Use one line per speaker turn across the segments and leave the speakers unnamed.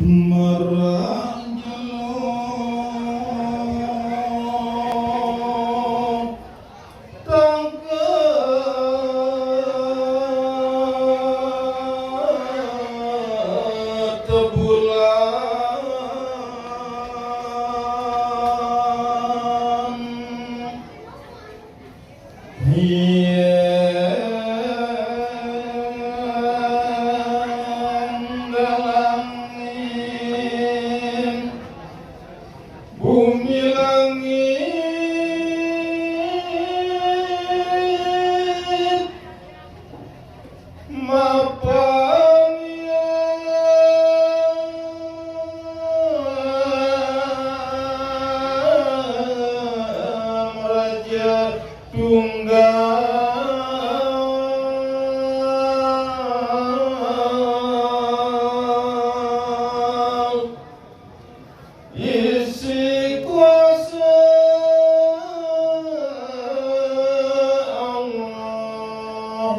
Marang bumi langit mapan raja tunggal isi kuasa Allah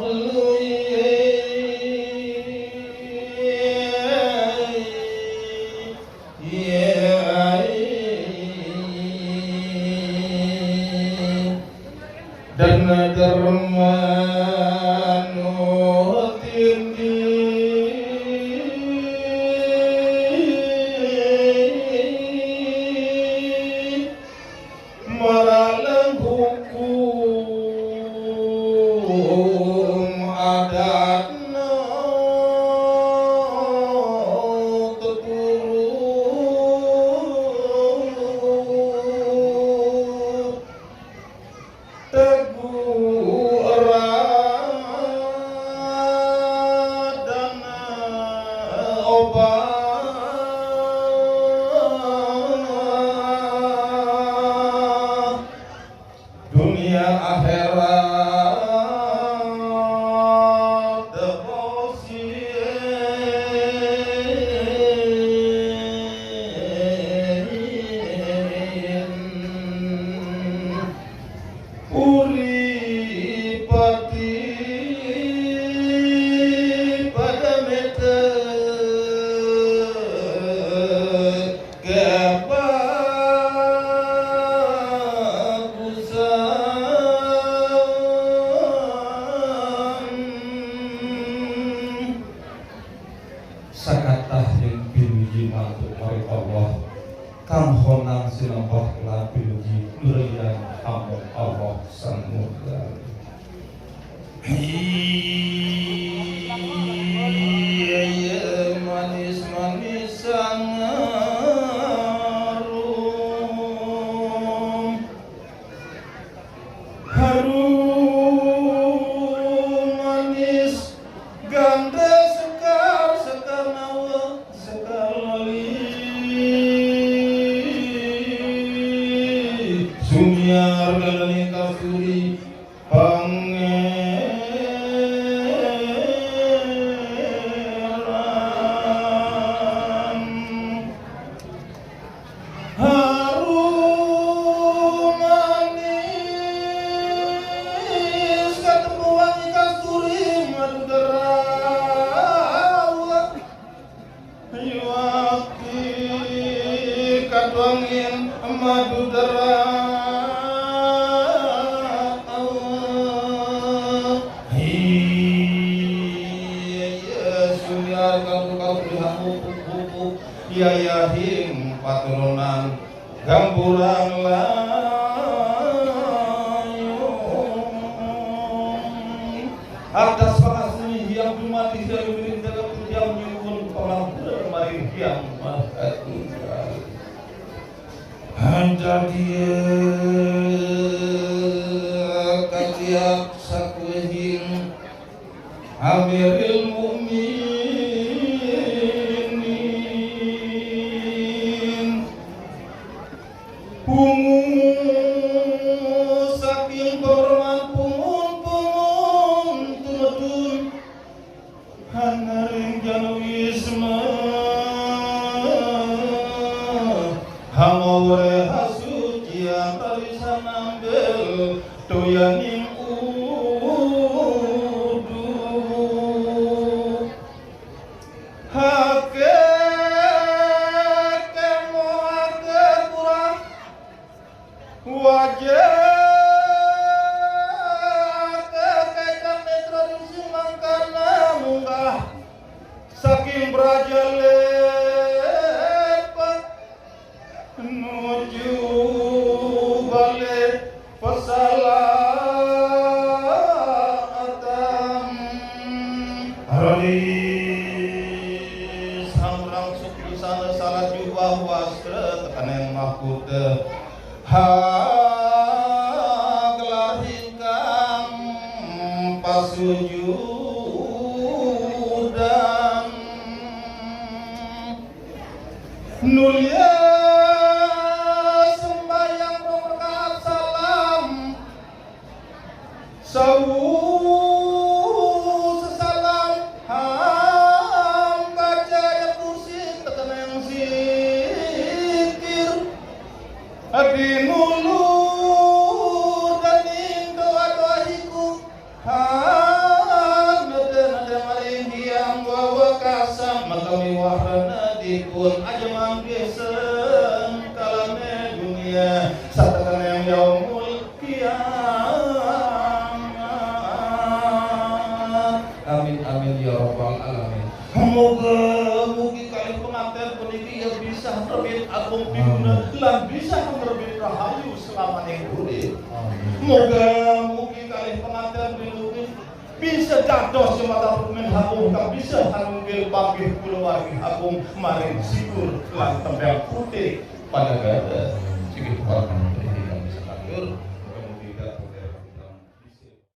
dan dharma maralang hukum adatna teturu teguh radana obat dunia akhirat uripati pada meta sakatah yang pinuji mantuk maring Allah kang honang sinembah lan pinuji nuryan hamung Allah sang muda. Iya manis manis sang harum harum manis ganda sekar sekar nawa sekar lali sunyar galani kasturi pangeran harum manis ketemu wangi kasturi madu derawa yuaki katuangin madu derawa yayahim paturunan gamburan layung atas pangasni yang dumati yang dalam yang nyuwun pamangkuran maring Hyang Maha Tunggal hanjadi katiap sakuhing amiril mukminin pungu saking korman pungun-pungun tumedun hanaring janawisma hamawre hasucian tarisan ambil doyaning udu hake Rang busana salat jubah wastra tekan yang mahkota ha gelar ingkang pasujudan nulia sembahyang rong rakaat salam sawu sesalam ham baca ya kursi tekan yang zikir dinulur dan doa doa iku ham nade maring hyang wawakasa makami wahrana dipun aja manggeseng kalame dunia satakan yang yaumul kiamat. Amin amin ya rabbal alamin. Moga mugi kali pengantin puniki ya bisa terbit agung piguna lan bisa terbit rahayu selamaning urip. Moga mugi kali pengantin puniki bisa dados jembatan rumen agung kang bisa hanunggil panggih kulawargi agung maring sigur lan tembel putih pada gada. Sikit.